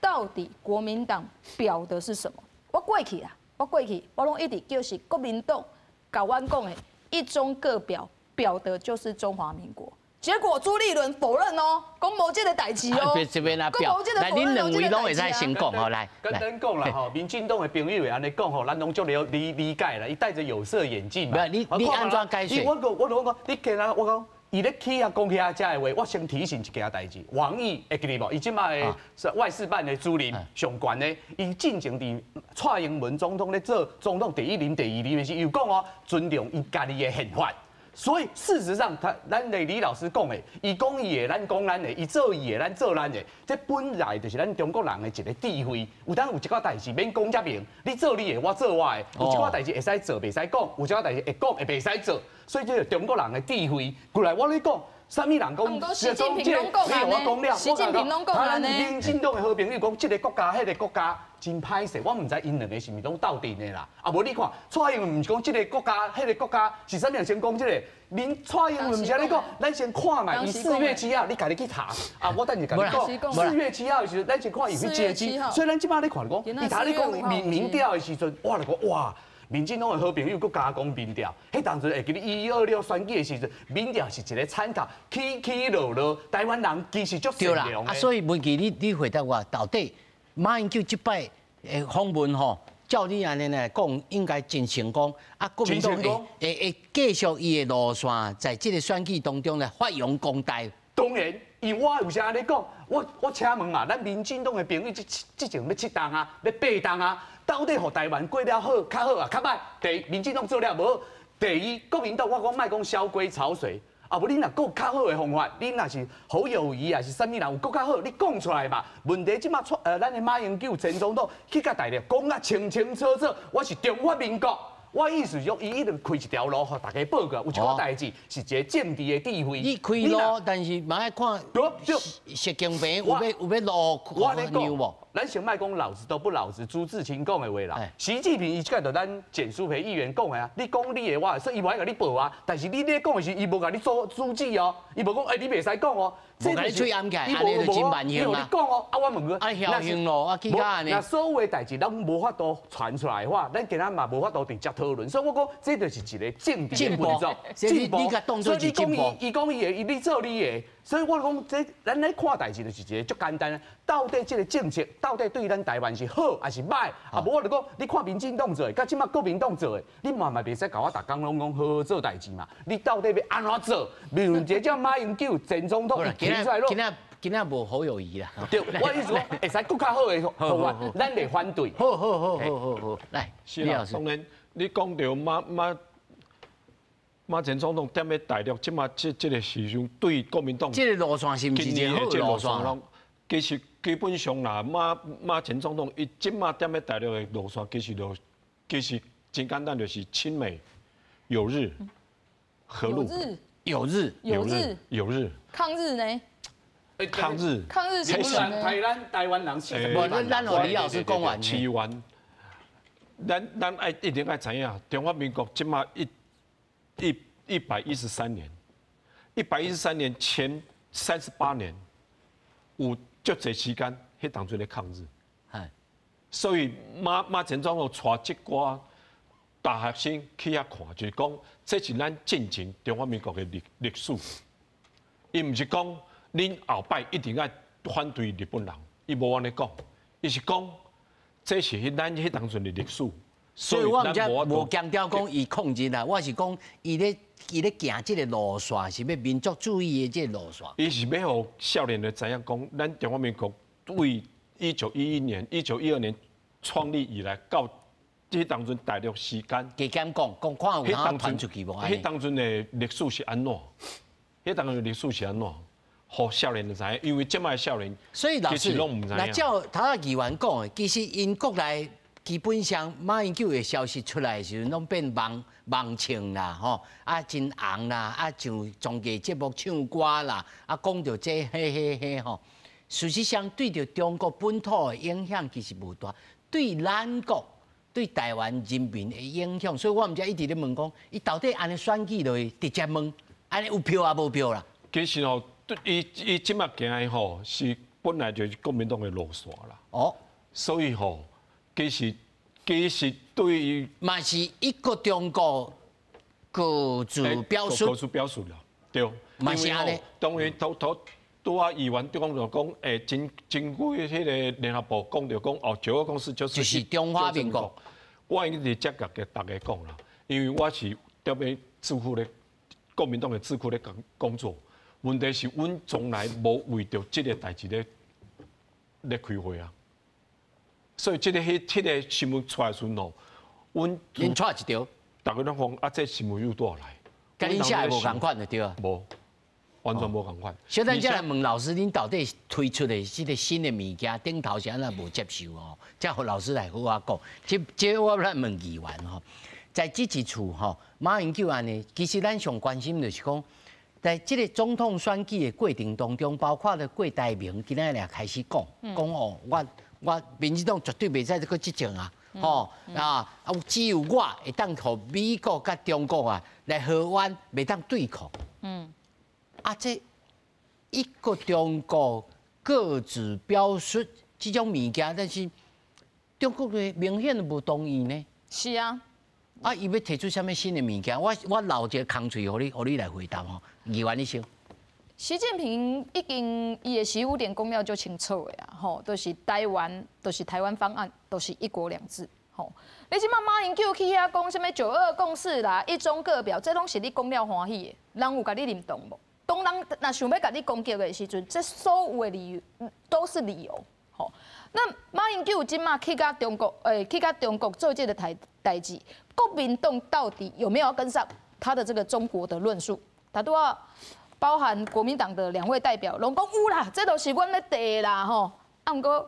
到底國民黨表的是什麼？我過去啊。我過去，我攏一直叫是國民黨共阮講的一中各表，表的就是中華民國。結果朱立倫否認哦，講無這個代誌哦。這邊來表，來，恁兩位攏會使先講吼，來。簡單講啦吼，民進黨的朋友會按呢講吼，咱攏足了理理解啦。伊戴著有色眼鏡嘛。你你按怎解釋？我講，我就講，你見啊，我講。伊咧起啊講遐遮的話，我先提醒一件代誌。王毅會記得無？伊這馬的外事辦的主任上懸的，伊進前佇蔡英文總統咧做總統第一任、第二任的時，伊有講哦，尊重伊家己的憲法。所以事實上，他咱的李老師講的，伊講伊的，咱講咱的，伊做伊的，咱做咱的，這本來就是咱中國人的一個智慧。有當有一寡代誌免講遮明，你做你的，我做我的。有一寡代誌會使做，袂使講；有一寡代誌會講，會袂使做。所以這個中國人的智慧。過來我咧講，啥物人講？習近平攏講你我講了，習近平攏講啊呢。民進黨的好朋友講，這個國家、彼個國家真歹勢，我毋知𪜶兩個是毋是攏鬥陣的啦。啊，無你看，蔡英文毋是講這個國家、彼個國家是啥物人先講這個？恁蔡英文毋是按呢講，咱先看覓，伊4月7號，你家己去查。啊，我等下共你講，4月7號的時陣，咱先看伊去接機。所以咱這擺咧看講，伊頭咧講民調的時陣，我就講哇。民進黨的好朋友閣加講民調，彼當陣會記得1126選舉的時陣，民調是一個參考，起起落落，台灣人其實足善良的。啊，所以文琪，你回答我，到底馬英九這擺的訪問吼，照你按呢來講，應該真成功。啊，國民黨會繼續伊的路線，在這個選舉當中來發揚光大。當然，因為我有啥按呢講，我請問嘛，咱民進黨的朋友這陣欲七冬啊，欲八冬啊。到底予台灣過了好，較好啊，較歹？第一，民進黨做了無好；第二，國民黨我講莫講蕭規曹隨，啊無你若閣有較好的方法，你若是侯友宜啊，是啥物人有閣較好，你講出來嘛。問題這馬咱的馬英九前總統去共大陸講甲清清楚楚，我是中華民國。我意思是講，伊一定開一條路，予大家報告。有一寡代誌是一個政治的智慧。你開路，但是嘛愛看習近平有欲路讓無？咱先莫講老子都不老子，朱自清講的話啦。習近平伊這個就咱簡舒培議員講的啊，你講你的話，所以伊無愛共你報啊。但是你咧講的時，伊無共你阻止哦，伊無講欸，你袂使講哦。無共你喙掩起來，按呢就真萬幸啊。伊講哦，啊我問佢，啊僥倖咯，啊去到按呢。那所有的代誌攏無法度傳出來的話，咱今仔嘛無法度直接討論。所以我講，這就是一個政治的運作。進步。所以你講伊，伊講伊的，伊你做你的。所以我講，這咱咧看代誌就是一個足簡單。到底這個政策到底對咱台灣是好還是歹？啊，無我就講，你看民進黨做的，佮這擺國民黨做的，你嘛袂使共我逐工攏講好好做代誌嘛？你到底欲按怎做？問題這馬英九前總統提出來咯。今仔無侯友宜啦。對，我意思講，會使閣較好的方法，咱袂反對。好好好好好好，來，是啦，當然你講著馬前總統踮咧大陸，這馬這個時陣對國民黨，這個路線是毋是一個好路線？其實基本上啦，馬前總統伊這馬踮咧大陸的路線，其實真簡單，就是親美、友日、和陸。友日、友日、友日。抗日呢？抗日。抗日是台灣人是。無，咱予李老師講完。台灣，咱愛一定愛知影，中華民國這馬113年，113年前38年有足濟時間，彼當陣咧抗日，所以馬前總統帶這寡大學生去遐看，就是講這是咱進前中華民國的歷史。伊毋是講恁後擺一定愛反對日本人，伊無按呢講，伊是講這是咱彼當陣的歷史。所以我毋才無強調講伊抗日啦，我是講伊咧行這個路線是欲民族主義的這個路線。伊是欲予少年的知影講，咱中華民國對1911年、1912年創立以來，到這當陣大陸時間，加減講講看有通傳出去無？彼當陣的歷史是按怎？彼當陣歷史是按怎？予少年的知影，因為這擺少年，所以老師，那照頭仔議員講的，其實𪜶國內。基本上，馬英九的消息出來的時陣，攏變網唱啦，吼，啊真紅啦，啊上綜藝節目唱歌啦，啊講著這彼彼彼吼。事實上，對著中國本土的影響其實無大，對咱國、對台灣人民的影響，所以我毋才一直咧問講，伊到底按呢選舉落去，直接問，按呢有票抑無票啦？其實吼，伊這擺行的吼，是本來就是國民黨的路線啦。哦，所以吼。其實對於嘛是一個中國各自表述，各自表述啦，對。嘛是按呢。當然，頭拄仔議員講就講，真久彼个聯合報講著講，哦，九二共識就是中華民國。我已經佇遮共大家講啦，因為我是踮咧智庫咧，國民黨的智庫咧工作。問題是，阮從來無為著這個代誌咧開會啊。所以這個彼個新聞出來時陣吼，阮𪜶掣一條，逐家攏講啊，這新聞有佗來？佮恁写的无仝款就对啊。无，完全无仝款。小等再来问老师，恁到底推出的这个新的物件，顶头是按怎无接受哦？才予老师来好好讲。这我来问议员吼，在这一次吼，马英九按呢，其实咱上关心就是讲，在这个总统选举的过程当中，包括了郭台铭今仔日开始讲，讲哦，我民进党绝对袂使阁执政啊！吼啊啊！只有我会当予美国佮中国啊来和湾，袂当对抗。啊，这一个中国各自表述这种物件，但是中国的明显无同意呢。是啊。啊，伊欲提出啥物新的物件？我留一个空喙，予你来回答吼。议员你先。习近平已经伊的15点公要就清楚的啊，吼，就是台湾，就是台湾方案，就是一国两制，吼。你这马马英九去遐讲啥物九二共识啦，一中各表，这拢是你讲了欢喜的，人有共你认同无？当人若想欲共你攻击的时阵，这所有的理由都是理由，吼。那马英九这马去佮中国，去佮中国做这个代志，国民党到底有没有要跟上他的这个中国的论述？他都要。包含国民党的两位代表，拢讲有啦，这都是阮咧提啦吼。啊，毋过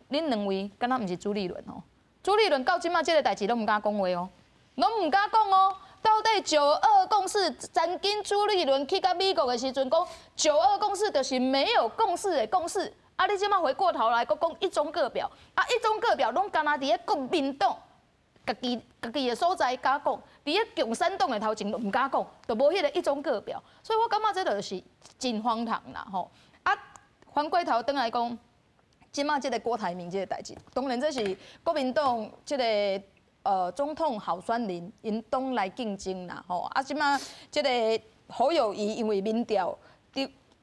恁两位敢若毋是朱立伦吼？朱立伦到这马这个代志拢毋敢讲话哦，拢毋敢讲哦。到底九二共识，曾经朱立伦去佮美国的时阵讲九二共识就是没有共识的共识。啊，你这马回过头来，阁讲一中各表，啊，一中各表拢干焦伫咧国民党家己的所在敢讲，伫咧共产党的头前都毋敢讲，就无彼个一中各表，所以我感觉这就是真荒唐啦吼。啊，翻过头转来讲，这马这个郭台铭这个代志，当然这是国民党这个总统候选人𪜶党内竞争啦吼。啊，这马这个侯友宜因为民调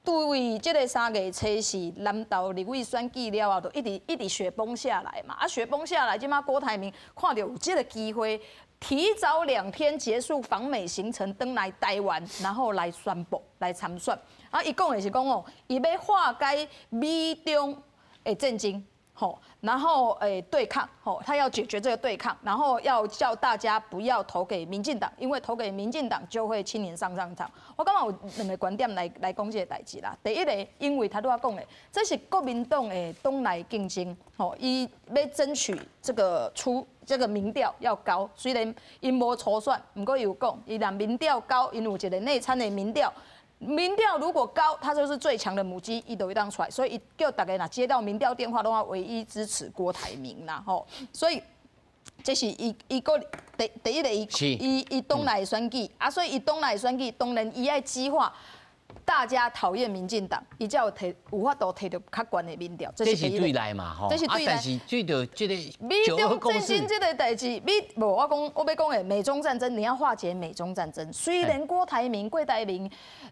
对这个3月初四南投立委选举了后，就一直一直雪崩下来嘛。啊，雪崩下来，这马郭台铭看到有这个机会，提早2天结束访美行程，转来台湾，然后来宣布来参选。啊，伊讲的是讲哦，伊欲化解美中的战争。吼，然后对抗，吼，他要解决这个对抗，然后要叫大家不要投给民进党，因为投给民进党就会青年上战场。我感觉有两个观点来讲这个代志啦。第一个，因为头拄仔讲的，这是国民党的党内竞争，吼，伊欲争取这个出这个民调要高，虽然𪜶无初选，毋过伊有讲，伊若民调高，𪜶有一个内参的民调。民调如果高，他就是最强的母鸡，伊就会当出来，所以伊叫大家若接到民调电话，拢要唯一支持郭台铭啦吼。所以这是伊伊个第一个伊伊伊党内选举啊，所以伊党内选举，当然伊爱激化大家讨厌民进党，伊才有提有法度提著较悬的民调。这是对内嘛吼，这是对内。但是对著这个美中战争这个代志，美无我讲我欲讲的美中战争，你要化解美中战争。虽然郭台铭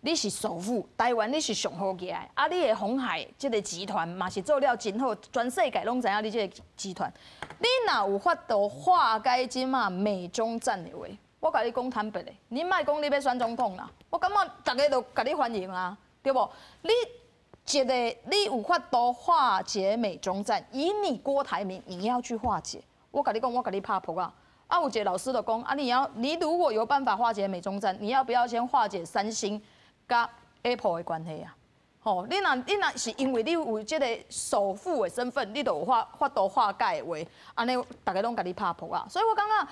你是首富，台湾你是上好额的，啊，你的鸿海这个集团嘛是做了真好，全世界拢知影你这个集团。你若有法度化解这马美中战的话，我共你讲坦白的，你莫讲你欲选总统啦，我感觉大家都共你欢迎啊，对无？你一个你有法度化解美中战，以你郭台铭，你要去化解。我共你讲，我共你拍噗仔。啊，有一个老师就讲啊，你如果有办法化解美中战，你要不要先化解三星佮 Apple 的关系啊？吼，你若是因为你有这个首富的身份，你就有法度化解的话，按呢大家拢共你拍噗仔。所以我感觉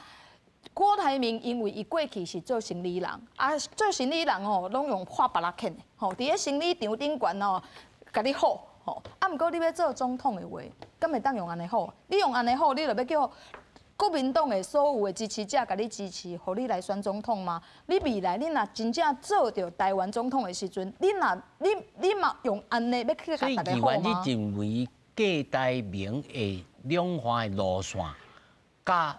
郭台铭因为伊过去是做生理人，啊，做生理人吼，拢用画别仔欠的，吼，伫咧生理场顶悬吼，共你唬，吼，啊，毋过你欲做总统的话，敢会当用按呢唬？你用按呢唬，你就欲叫国民党的所有的支持者共你支持，予你来选总统吗？你未来你若真正做著台湾总统的时阵，你若你你嘛用按呢欲去共大家唬吗？所以，议员，你认为郭台铭的两岸的路线，佮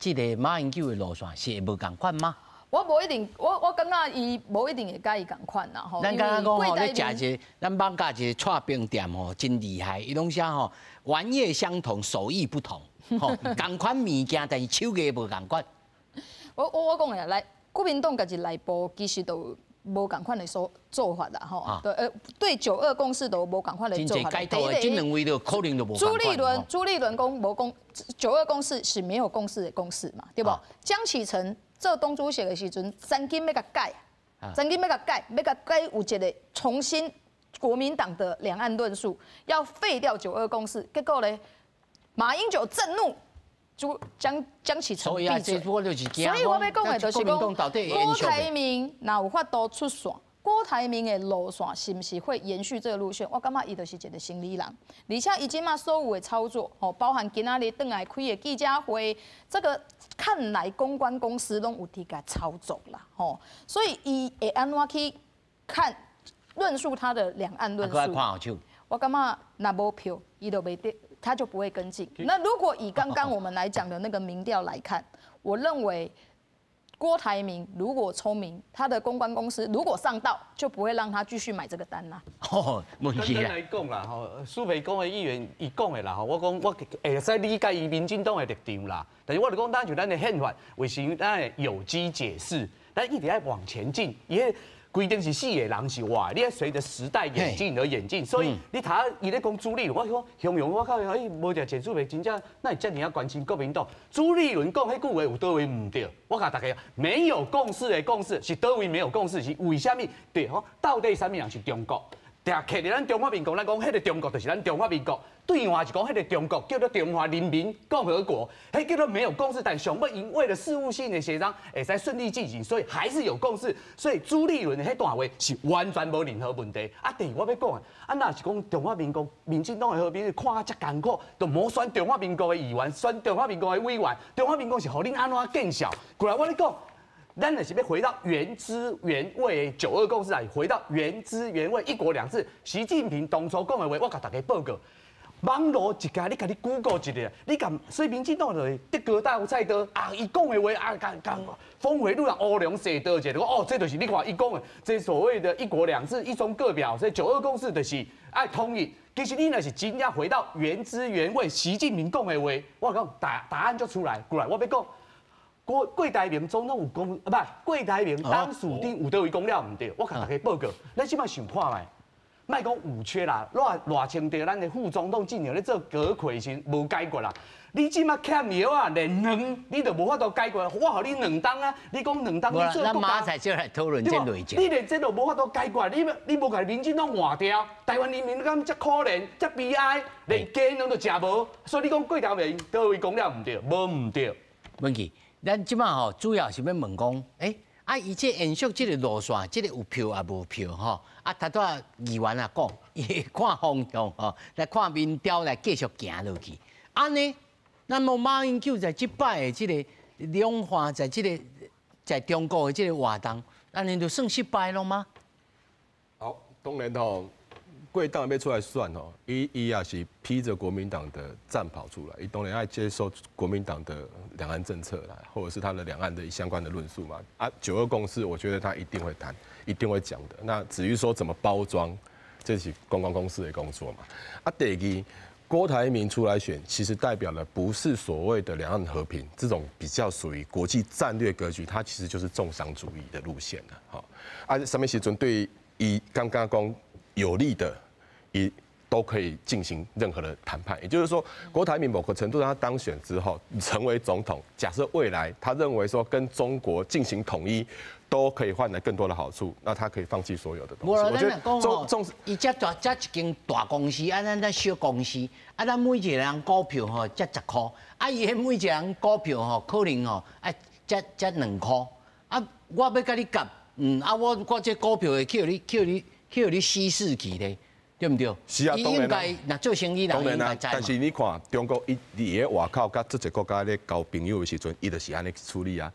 这个马英九的路线是会无仝款吗？我无一定，我感觉伊无一定会佮伊仝款啦吼。咱敢若讲吼，咧食一个，咱艋舺一个剉冰店吼，真厉害。伊拢写吼，玩意相同，手艺不同。吼，仝款物件，但是手艺无仝款。我讲的来，国民党家己内部其实都无仝款的所做法啦，吼。对，对九二共识都无仝款的做法。真济解套的，这两位都可能都无。朱立伦讲无共九二共识是没有共识的共识嘛，对无？江启臣做党主席的时阵，曾经欲共改，曾经欲共改，欲共改有一个重新国民党的两岸论述，要废掉九二共识，结果呢，马英九震怒，就江启臣闭嘴。所以我欲讲的就是讲，郭台铭若有法度出线，郭台铭的路线是毋是会延续这个路线？我感觉伊就是一个生理人，而且伊这马所有的操作，吼，包含今仔日转来开的记者会，这个看来公关公司拢有伫共操作啦，吼，所以伊会按怎去看论述他的两岸论述？我感觉若无票，伊就袂得，他就不会跟进。那如果以刚刚我们来讲的那个民调来看，我认为郭台铭如果聪明，他的公关公司如果上道，就不会让他继续买这个单啦。哦，问题简单来讲啦，吼，苏培讲的议员伊讲的啦，吼，我讲我会使理解伊民进党的立场啦，但是我就讲，咱就咱的宪法，为什么咱的有机解释，咱一直爱往前进，伊彼规定是死的人是活的，你爱随着时代演进而演进，所以你头伊咧讲朱立伦，我讲形容我靠，哎，无定简淑培真正哪会遮尔仔关心国民党？朱立伦讲彼句话有佗位毋对？我共大家没有共识的共识是佗位没有共识？是为啥物？对吼，到底啥物人是中国？定徛伫咱中华民国，咱讲彼个中国就是咱中华民国。对岸是讲彼个中国叫做中华人民共和国，彼叫做没有共识。但上尾𪜶为了事务性的协商，会使顺利进行，所以还是有共识。所以朱立伦的彼段话是完全无任何问题。啊，第二我欲讲的，啊，若是讲中华民国民进党的好朋友看啊遮艰苦，都无选中华民国的议员，选中华民国的委员，中华民国是予恁按怎见笑？过来我咧讲。咱若是欲回到原汁原味的九二共识来，回到原汁原味一国两制。习近平当初讲的话，我共大家报告。网路一家，你共你 Google 一下，你共所以民进党就是德高大有菜刀啊，伊讲的话啊，共共峰回路转乌龙踅刀一下，就讲哦，这就是你看伊讲的，这所谓的一国两制、一中各表，这九二共识就是爱统一。其实你若是真正回到原汁原味，习近平讲的话，我讲答案就出来。过来，我欲讲。郭台铭总统有讲，啊不，郭台铭董事长有佗位讲了毋对，我共大家报告，咱这摆想看觅，莫讲有缺啦，赖清德咱的副总统进前咧做阁揆时无解决啦。你这摆欠药啊，连卵你都无法度解决，我予你两冬啊，你讲两冬你做国家，咱马上来讨论这类你连这都无法度解决，你无共民进党换掉，台湾人民敢遮可怜、遮悲哀，连鸡卵都食无，所以你讲郭台铭佗位讲了毋对，无毋对。问题。咱这摆吼，主要是欲问讲，欸，啊，伊这延续这个路线，这个有票也无票吼，啊，头拄仔议员也讲，伊会看方向吼，来看民调来继续行落去。按呢，那么马英九在这摆的这个两岸在这个在中国的这个活动，按呢就算失败了吗？好，当然吼，郭董欲出来选吼，伊也是披着国民党的战袍出来，伊当然爱接受国民党的两岸政策啦，或者是他的两岸的相关的论述嘛。啊，九二共识，我觉得他一定会谈，一定会讲的。那至于说怎么包装，这是公关公司的工作嘛。啊，第二，郭台铭出来选，其实代表的不是所谓的两岸和平这种比较属于国际战略格局，它其实就是重商主义的路线了。好，啊，啥物时阵对伊刚刚讲有利的，伊都可以进行任何的谈判。也就是说，郭台铭某个程度上他当选之后成为总统，假设未来他认为说跟中国进行统一，都可以换来更多的好处，那他可以放弃所有的东西。我觉得重重伊遮大遮一间大公司，啊，咱咱小公司，啊，咱每一个人股票吼才10箍，啊，伊彼每一个人股票吼可能吼啊才2箍，啊，我欲共你夹，啊，我这股票会去予你稀释去咧，对毋对？是啊，当然啦。若做生意人当然啦，但是你看中国伊伫咧外口佮这个国家咧交朋友的时阵，伊就是按呢处理啊。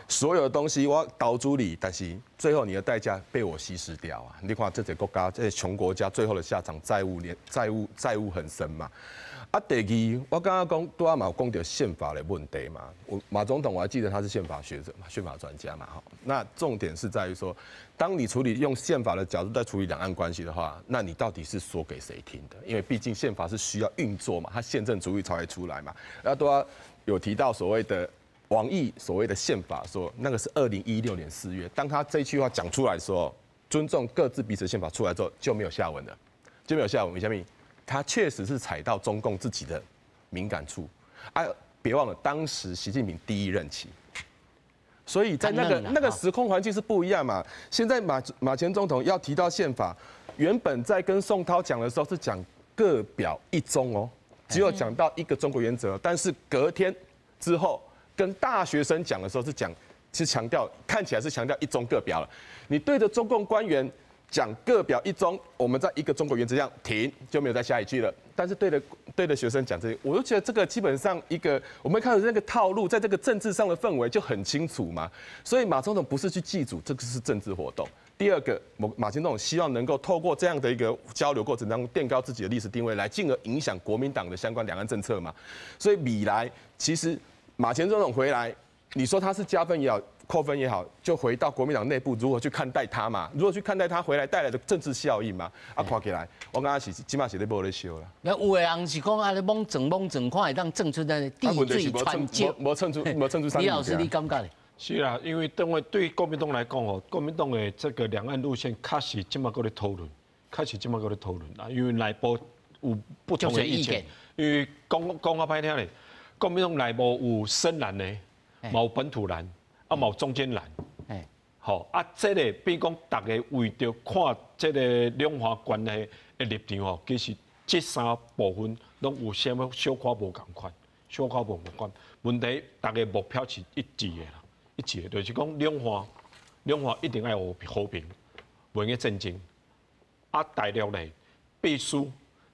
所有的东西我投资你，但是最后你的代价被我稀释掉啊！你看这个国家，这个穷国家最后的下场，债务连债务债务很深嘛。啊，第二，我刚刚讲拄仔嘛有讲到宪法的问题嘛。我马总统我还记得他是宪法学者嘛，宪法专家嘛，哈。那重点是在于说，当你处理用宪法的角度在处理两岸关系的话，那你到底是说给谁听的？因为毕竟宪法是需要运作嘛，它宪政主义才会出来嘛。那都要有提到所谓的王毅所谓的宪法，说那个是2016年4月，当他这句话讲出来的时候，尊重各自彼此宪法出来之后，就没有下文了，就没有下文。为什么？他确实是踩到中共自己的敏感处。啊，别忘了，当时习近平第一任期，所以在那个時空環境是不一樣嘛。現在馬前總統要提到憲法，原本在跟宋濤講的時候是講各表一中哦，只有講到一個中國原則。但是隔天之後跟大學生講的時候是講是強調，看起來是強調一中各表了。你對着中共官員講各表一中，我們在一個中國原則上停，就沒有再下一句了。但是對着學生講這些，我就覺得這個基本上一個我們看到那個套路，在這個政治上的氛圍就很清楚嘛。所以馬總統不是去祭祖，這個是政治活動。第二個，馬前總統希望能夠透過這樣的一個交流過程當中，墊高自己的歷史定位，來進而影響國民黨的相關兩岸政策嘛。所以米來其實馬前總統回來，你說他是加分也好，扣分也好，就回到國民黨內部如何去看待他嘛？如何去看待他回來帶來的政治效應嘛？啊，看起來我感覺是這馬是咧無咧燒啦。那有的人是講啊，你罔轉罔轉，看會當轉出那滴水穿石，無轉出無轉出。李老師，你感覺咧？是啦，因為等於對國民黨來講哦，國民黨的這個兩岸路線確實這馬閣咧討論，確實這馬閣咧討論啊，因為內部有不同的意見。因為講講較歹聽咧，國民黨內部有深藍的，嘛有本土藍。啊，嘛有中間藍，好啊，這個變講，大家為著看這個兩岸關係的立場吼，其實這三部分攏有啥物小可無仝款，小可無仝款。問題大家目標是一致的啦，一致的，就是講兩岸一定愛和平，袂用戰爭。啊，大陸咧必須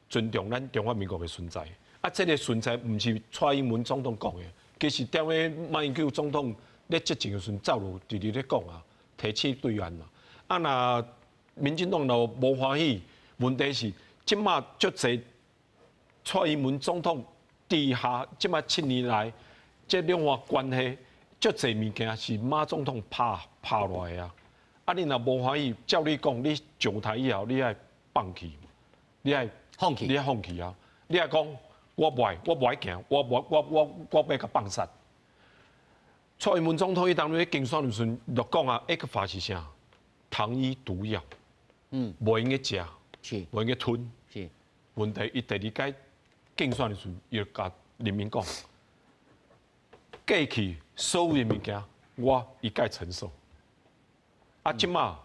尊重咱中華民國的存在。啊，這個存在毋是蔡英文總統講的，其實踮咧馬英九總統咧執政的時陣，早就直直咧講啊，提醒對岸啦。啊，若民進黨若無歡喜，問題是這馬足濟蔡英文總統治下，這馬7年來，這兩岸關係足濟物件是馬總統拍落來的啊。啊，你若無歡喜，照你講，你上台以後，你愛放棄，你愛放棄，你愛放棄啊！你愛講，我無愛，我無愛行，我無我我我欲共放殺。蔡英文總統伊當初競選的時陣就講啊，ECFA 是啥？糖衣毒藥，袂用得食，袂用得吞。問題伊第二屆競選的時陣，伊就共人民講，過去所有的物件，我一概承受。啊，這馬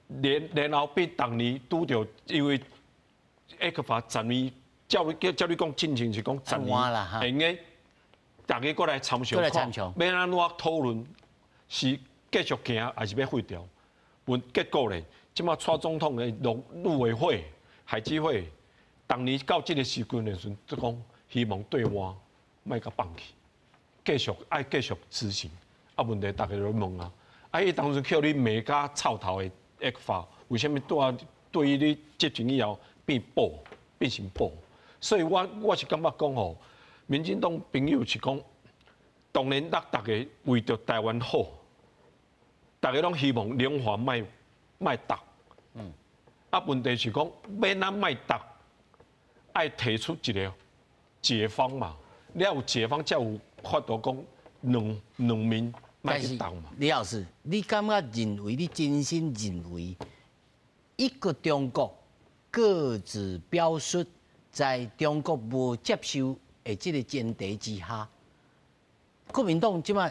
連後壁逐年拄著，因為 ECFA 十年，照你講，進前是講十年，會用得大家過來參詳看，欲按怎討論是繼續行還是欲廢掉？問結果咧，這馬蔡總統的陸委會、海基會，逐年到這個時陣的時陣，就講希望對岸莫共放棄，繼續愛繼續執行。啊，問題大家都問啊，啊，伊當初叫你罵甲臭頭的 ECFA，為啥物對啊？對於你執政以後變寶，變成寶？所以我是感覺講吼，民進黨朋友是講，當然咱大家為著台灣好，大家攏希望兩岸莫鬥。啊，問題是講，欲按怎莫鬥，愛提出一個解方嘛。你要有解方，才有法度講兩面莫去鬥嘛。李老師，你感覺認為，你真心認為，一個中國各自表述，在中國無接受的這個前提之下，國民黨這馬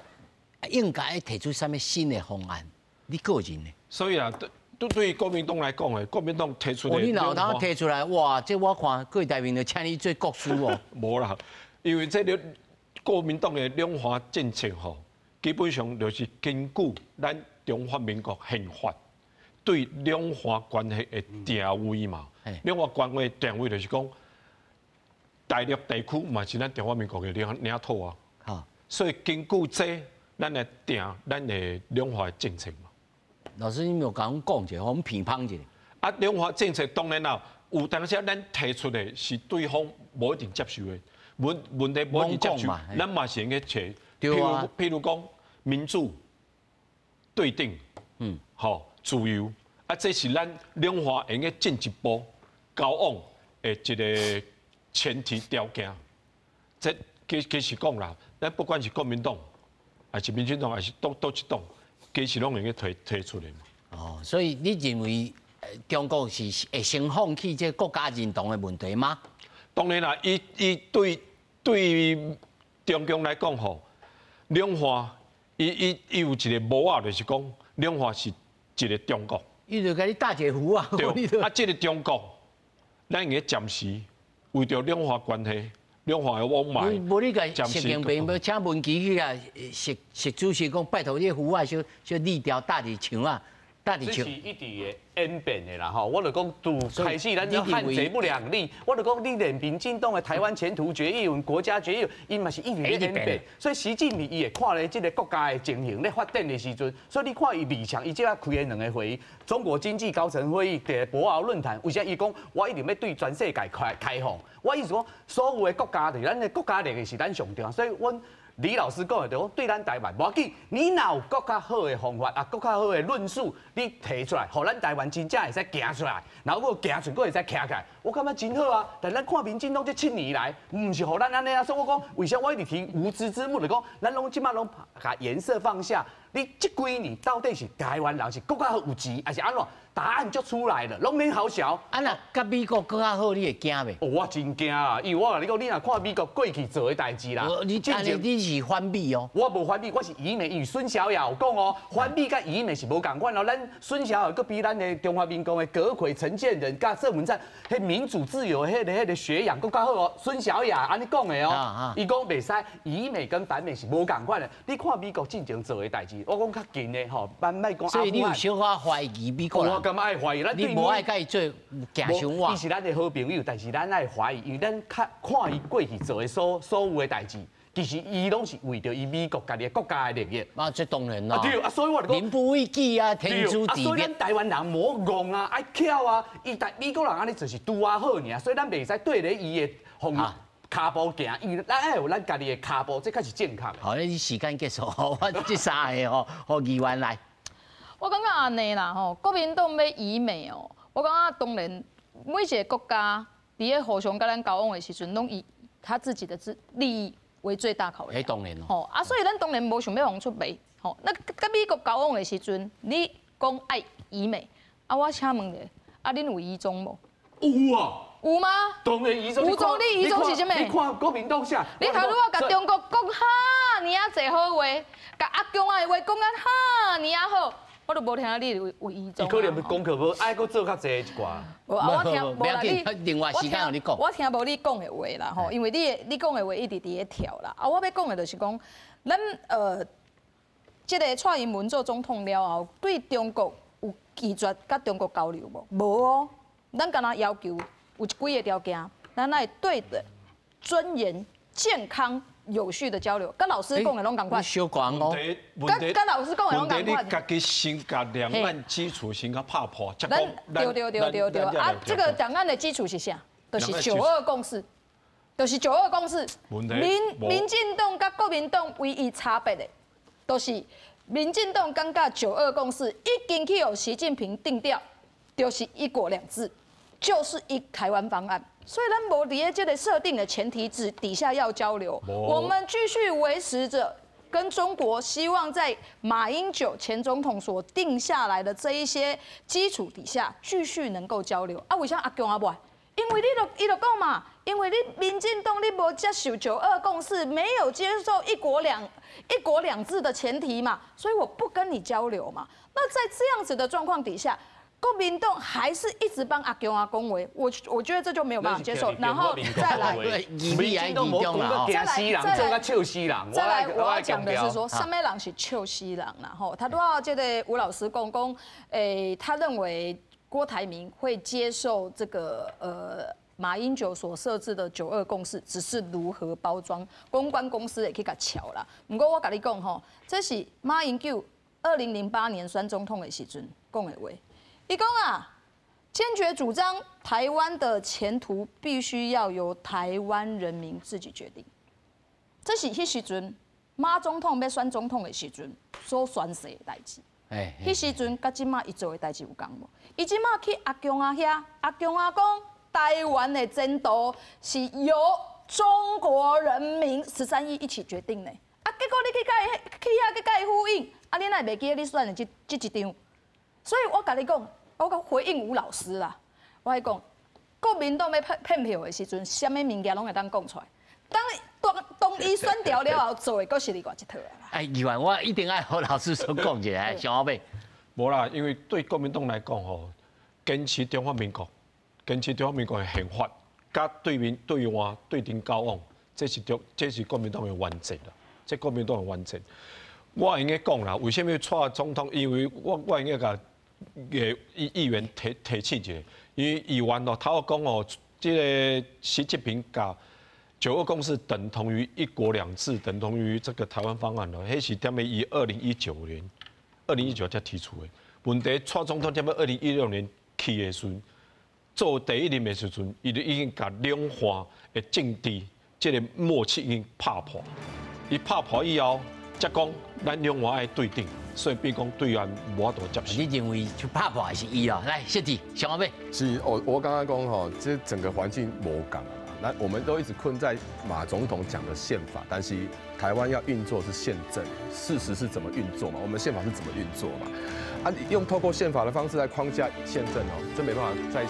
應該提出啥物新的方案？你個人呢？所以啊，對國民黨來講的，國民黨提出的，你若有當提出來，哇！這我看郭台銘就請你做國師哦。無啦，因為這個國民黨的兩岸政策吼，基本上就是根據咱中華民國憲法對兩岸關係的定位嘛。兩岸關係定位就是講，大陸地區嘛是咱中華民國的領土啊。所以根據這，咱來定咱的兩岸政策嘛。老師，你有講講一下，我們評判一下。啊，兩岸政策當然啦，有當時咱提出的是對方無一定接受的，問題無一定接受，咱嘛是應該揣。譬如講民主、對等，好自由，啊，這是咱兩岸會用得進一步交往的一個前提條件。這其實講啦，咱不管是國民黨，還是民進黨，還是佗一黨，其實攏會用得提出來嘛。哦，所以你認為中國是會先放棄這個國家認同的問題嗎？當然啦，伊對中共來講吼，兩岸伊有一个模仔，就是讲两岸是一个中国。伊就共你打一个符啊。对，啊，这个中国，咱用个暂时为著两岸关系、两岸的往来。无你共习近平欲请文琪去共习习主席讲，拜托你符仔小小立条搭伫墙啊。这是一直会演变的啦吼，我就讲，自开始咱就汉贼不两立，我就讲你连民进党的台湾前途决议文、国家决议，伊嘛是一直咧演变。所以习近平伊会看咧这个国家的情形咧发展的时阵，所以你看伊李强，伊这摆开的两个会议，中国经济高层会议、伫博鳌论坛，为啥伊讲我一定欲对全世界开开放？我意思讲，所有的国家就是咱的国家利益是咱上重要，所以阮李老师讲的就讲对咱台湾无要紧，你若有阁较好的方法啊，阁较好的论述，你提出来，予咱台湾真正会使行出来，然后阁行出，阁会使徛起来，我感觉真好啊。但咱看民进党这7年来，毋是予咱按呢啊，所以我讲，为啥我一直提无知之幕，就讲咱拢这马拢共颜色放下，你这几年到底是台湾人是阁较好有钱，还是按怎？答案就出来了，拢免唬潲。啊若佮美国阁较好，你会惊袂？哦，我真惊啊！因为我共你讲，你若看美国过去做的代志啦，你你是反美哦？我无反美，我是倚美。因为孙小雅有讲哦，反美佮倚美是无仝款哦。咱孙小雅阁比咱的中华民国的阁揆陈建仁佮郑文灿，彼民主自由彼个学养阁较好哦。孙小雅按呢讲的哦，伊讲袂使倚美跟反美是无仝款的。你看美国进前做的代志，我讲较近的吼，咱莫讲。所以你有小可怀疑美国人？感觉爱怀疑，咱你无爱佮伊做行伤远。伊是咱的好朋友，但是咱爱怀疑，因为咱较看伊过去做的所有的代志，其实伊拢是为著伊美国家己的国家的利益。啊，这当然啦。对啊，所以我就讲，民不畏己啊，天诛地灭。啊，所以咱台湾人莫戆啊，爱巧啊。伊台美国人按呢做是拄仔好尔，所以咱袂使缀咧伊的方跤步行，因为咱爱有咱家己的跤步，这才是正确的。好，你时间结束，我这三个吼，予议员来。我感觉按呢啦吼，国民党欲倚美哦，我感觉当然每一个国家伫咧互相佮咱交往的时阵，拢以他自己的自利益为最大考量。当然咯。吼啊，所以咱当然无想欲予出卖。吼，那佮美国交往的时阵，你讲爱倚美，啊，我请问咧，啊，恁有遗踪无？有啊。有吗？当然遗踪。有踪，你遗踪是啥物？你看国民党啥？你头拄仔共中国讲哈尔啊济好话，共阿共仔的话讲甲哈尔啊好。我都无听你有遗踪。伊可能功课无爱阁做较济一寡。无啊，我听无啦，你另外时间予你讲。我听无你讲的话啦吼，因为你讲的话一直伫咧跳啦。啊，我欲讲的就是讲，咱这个蔡英文做总统了后，对中国有拒绝佮中国交流无？无哦，咱干焦要求有几个条件，咱爱对等、尊严、健康、有序的交流，佮老师讲的拢仝款。小讲哦，佮老师讲的拢仝款。问题你家己先共两岸基础先共拍破，咱对对对对对啊！这个两岸的基础是啥？就是九二共识，就是九二共识。民进党佮国民党唯一差别的，就是民进党感觉九二共识已经去予习近平定调，就是一国两制，就是一台湾方案。所以咱无伫咧这个设定的前提之底下要交流，我们继续维持着跟中国希望在马英九前总统所定下来的这一些基础底下继续能够交流。啊，为啥阿共仔无爱？因为你就伊就讲嘛，因为你民进党你无接受九二共识，没有接受一国两制的前提嘛，所以我不跟你交流嘛。那在这样子的状况底下，国民党还是一直帮阿共仔讲话，我觉得这就没有办法接受。然后再来，再来，我要讲的是说，啥物人是笑死人啦吼。他拄仔这个吴老师讲讲，他认为郭台铭会接受这个马英九所设置的九二共识，只是如何包装，公关公司会去共乔啦。毋过我共你讲吼，这是马英九2008年选总统的时阵讲的话。伊讲啊，坚决主张台湾的前途必须要由台湾人民自己决定。这是彼时阵马总统欲选总统的时阵所宣誓的代志。彼时阵佮这马伊做的代志有仝无？伊这马去阿共仔遐，阿共仔讲台湾的前途是由中国人民13亿一起决定的。啊，结果你去共伊去遐去共伊呼应，啊，你哪会袂记得你选的这一张？所以我共你讲，我讲回应吴老师啦，我来讲，国民党欲骗骗票的时阵，啥物物件拢会当讲出来。当当伊选掉了後做的，閣是另外一套啦。哎，議員，我一定愛予老師所講一下，上後尾。無啦，因為對國民黨來講吼，堅持中華民國，堅持中華民國的憲法，佮對面對外對陣交往，這是國民黨的原則啦。這國民黨的原則。我會用講啦，為啥物蔡總統？因為我會用共議員提醒一下，因為議員哦，頭講哦，這個習近平共九二共識等同於一國兩制，等同於這個台灣方案咯。彼是踮咧伊2019年，2019才提出的。問題蔡總統踮咧2016年去的時陣，做第一任的時陣，伊就已經共兩岸的政治這個默契已經拍破。伊拍破以後，才講咱兩岸愛對等，所以變講對岸無法度接受。你認為就拍破的是伊哦？來，謝弟，上後尾。是，我剛剛講吼，這整個環境無仝啊。那我們都一直困在馬總統講的憲法，但是台灣要運作是憲政，事實是怎麼運作嘛？我們憲法是怎麼運作嘛？啊，用透過憲法的方式來框架憲政哦，這沒辦法在。